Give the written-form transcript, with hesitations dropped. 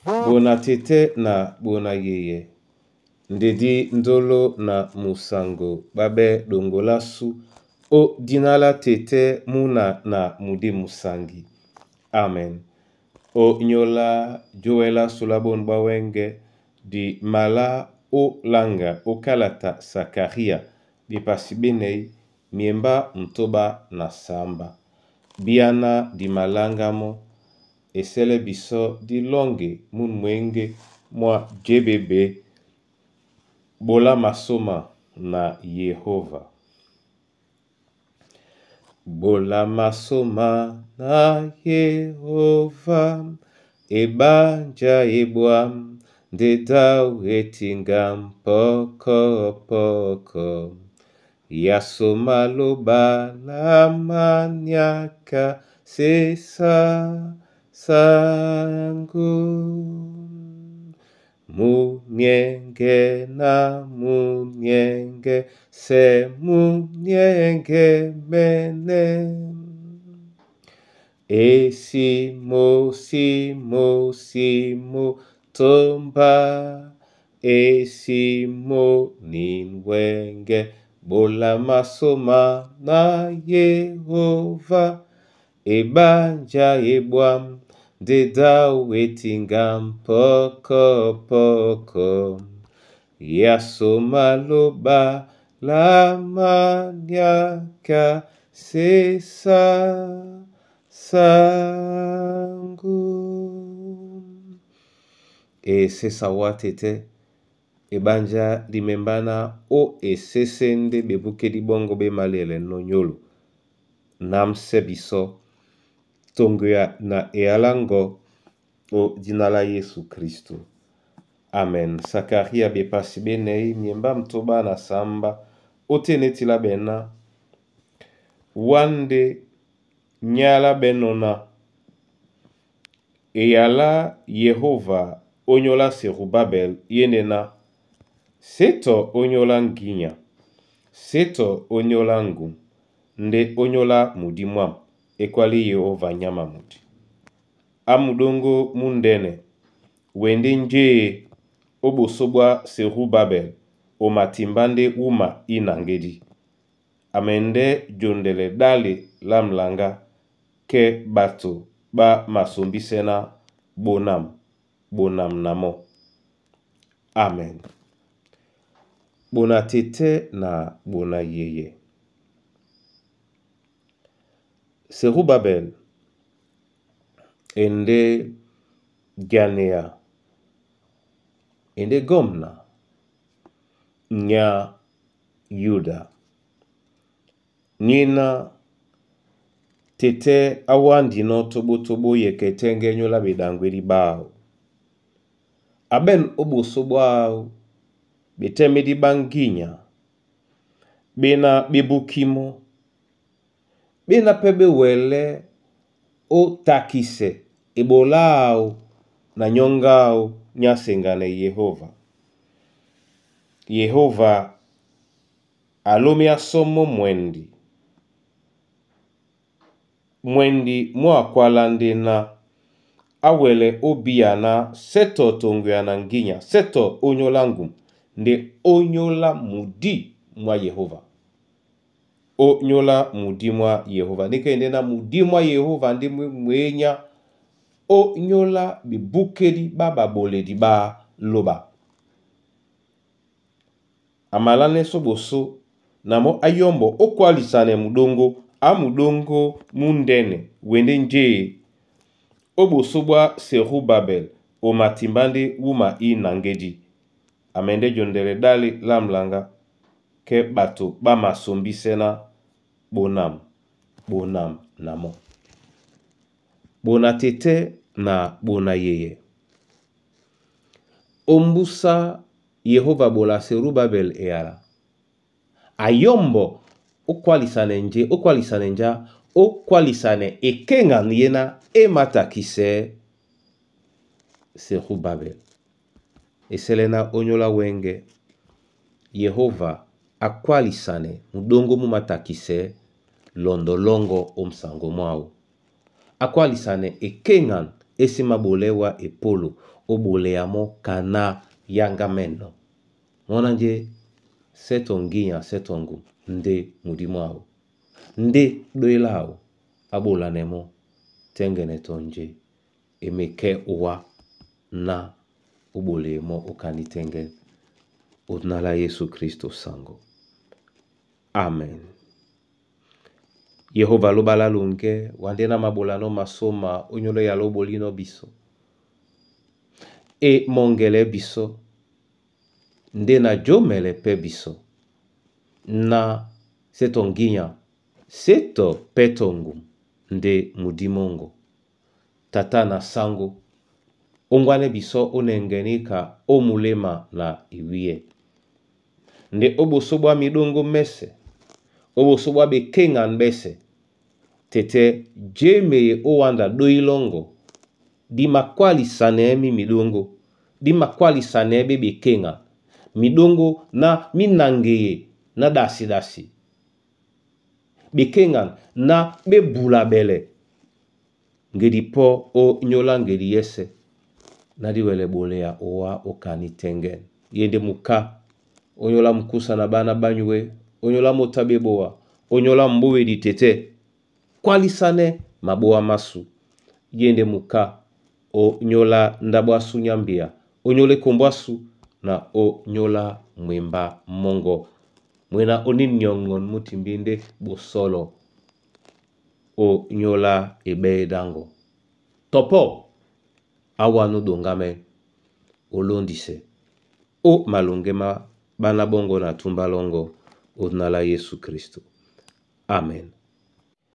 Bona tete na bona yeye ndedi ndolo na musango babe dongolasu o dina la tete muna na mudi musangi. Amen. O nyola djowela sula bone bwa wenge di mala o langa o kalata Sakaria bepasi benei miemba mtoba na samba. Biana di malanga mo esele biso dilongi munu mwenge mwa djebebe bola masoma na Yehova. Bola masoma na Yehova ebanja ebwam ndedau etingam poko poko yasoma loba la maniaka sesa sango munienge na munienge se munienge mene esimo simo simo tomba esimo ninwenge bola masoma na Yehova ebanja ebwam ndedau etingam poko poko yasoma loba la maniaka sesa sango. Esesa wa tete ebanja dimembana o esesende bebukedi bongo be malele nonyolo namse biso tongo na ealango o dina la Yesu Kristo. Amen. Sakaria bepasi benei miemba mtoba na samba otenetila bena wande nyala benona eyala Yehova onyola Serubabel yenena seto onyola nginya seto onyola ngum nde onyola mudi mwam ekwali Yehova nyama mudi. Amudongo mundene wende njee oboso bwa Serubabel omatimba nde wuma inangedi. Amende jondele dali la mlanga ke bato ba masombisena bonam bonam na mo. Amen. Bona tete na bona yeye. Serubabel ende Ganea ende gomna nya Yuda. Nina tete awandino tobotobo yeke nyola bedangweli bao. Aben oboso bwao betemedi banginya bena bebukimo bena pe bewele o takise ebolao na nyongao nyasengane Yehova. Yehova alomi asomo mwendi. Mwendi mwakwala ndena awele obia na seto tongo na nginya seto onyola ngum nde onyola mudi mwa Yehova. Onyola mudi mwa Yehova. Ndeke nde na mudi mwa Yehova nde mwenya onyola bibukeli ba baboledi ba loba. Amalane so boso na mo ayombo okwalisane mudongo amudongo mundene wende nje oboso bwa Serubabel omatimbande wuma inangedi. Amende jondele dali la mlanga ke bato ba masombisena bonam bonam na mo. Bona tete na bona yeye. Ombusa Yehova bola Serubabel eyala. Ayombo okwalisane nje okwalisane nja okwalisane ekenga yena ematakise Serubabel. Eselena onyola wenge Yehova akwalisane mudongo mumatakise londolongo omsango mwao. Akwalisane ekengan E sí mabolɛ́ wá epolo ó boleya mɔ́ ka na yáŋgá mɛ́nɔ̄. Mɔ́ ná njé sɛ́ tɔ ŋgínya sɛ́ tɔ ŋgum ndé mudímú áō, ndé dóí láō á ɓolanɛ mɔ́ tɛ́ŋgɛnɛ tɔ njé e mekɛ́ owá ná ó ɓoleye mɔ́ ó kanítɛ́ŋgɛ́n. Ô dina lá Yésu Kristo sango. Amen. Yehova lóba lá longɛ, wa ndé na mabolanɔ́ masóma ónyóló yala ó bolínɔ́ biso. E mɔŋgɛlɛ́ bisó, ndé na jǒmɛlɛ pɛ́ bisó na sé tɔ ŋgínya, sé tɔ pɛ́ tɔ ŋgum ndé mudímɔ́ ŋgɔ. Tata na sáŋgó, óŋgwánɛ́ bisɔ́ ó nɛŋgɛ níka ó muléma na ewíyɛ́. Ndé ó ɓosó ɓwá midóŋgó mɛ́sɛ̄, ó ɓosó ɓwá ɓekéŋan ɓɛ́sɛ̄, tɛ́tɛ́ jémeye ó wánda dóí lɔ́ŋgɔ́, dí makwálisanɛɛ́ mí midóŋgó, dí makwálisanɛɛ́ ɓé ɓekéŋan, midóŋgó ná mí naŋgeye ná ɗasi-ɗasi, ɓekéŋan ná ɓé bula ɓɛlɛ, ŋgedi pɔ́ ó nyóla ŋgedi yɛ́sɛ̄ ná dí wɛlɛ ɓoleya owá ó kanítɛ́ŋgɛ́n. Ye ndé muká, ónyólá mukúsa na ɓána ɓá nyué, ónyólá moto a ɓeboa, ónyólá mbówedi tɛ́tɛ́, kwálisanɛ́ mabówá másū. Ye ndé muká, ónyólá ndáɓo ású nyá mbia, ónyólá ekombo ásū na ónyólá mwembá mɔ́ŋgɔ́. Mwena ó nín nyɔŋɔn mú timbí ndé ɓosɔlɔ ó nyóla eɓɛ́ édáŋgɔ. Tɔ pɔ́ á wán ó ɗoŋgámɛ́, ó lóndisɛ ó maloŋgɛ́ má ɓána ɓɔ́ŋgɔ̄ na túmbá lɔ́ŋgɔ́, ô dina lá Yésu Kristo. Amen.